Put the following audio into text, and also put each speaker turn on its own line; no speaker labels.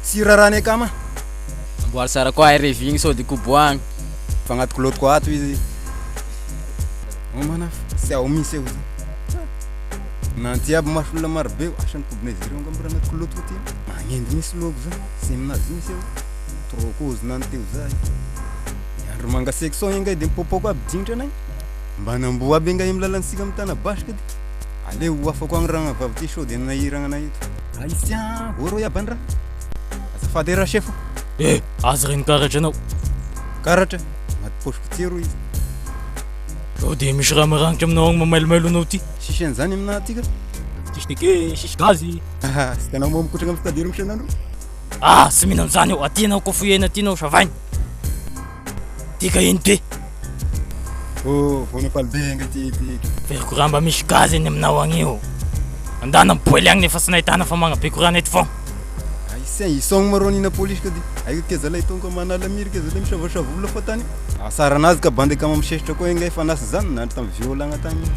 Tsy rarahany akama.
Amboary tsara koa revy igny sao de koboahagna.
Fa agnaty kilôtiko ato izy. Homana fa tsy ao mihitsy aho zay. Nanty aby mason'olona maro be, asa ny kobon'izy ireo angamba raha agnaty kilôtiko aty. Magnendy mihitsy lohako zay, tsy aminazy mihitsy aho. Trop kozy nany teo zay. Ny andro mangatsiaky sao enga de mipôpôka aby dinitra anay. Mba namboa aby enga amy lalantsika mitana basy ka de aleo ho afako agny ragnavavy ty sao de nanahiragna anay eto. Haïtien, ô rô iaby andra. Azafady e rachef.
Eh, aza regny karatra anao.
Karatra? Agnaty paosiko ty rô izy.
Sao de misy raha maragnitra aminao agny mamailomailo anao ty?
Tsisy an'izany aminahy aty ka.
Tsisy ticket, tsisy gazy.
Aha, tsy hitanao moa mikotrana amin'ny stade isan'andro?
Ah, tsy mino an'izany aho. Aty anao koa fohena aty anao savaigny. Tika ino ty?
Oh, vao nafaly be anga ty ty.
Veriko raha mba misy gaz eny aminao agny io. Andana miboely agny nefa tsy nahitana fa magnabe courant eto fogna.
Aïssa, isogno ma rô nina polisy ka di. Aika ke zalahy tonga manala miry ke zalahy misavasava olona fa tany. Asara anazy ka bandy akama misesitra koa enga efa nasy zany nandry tamin'ny violagna tagny.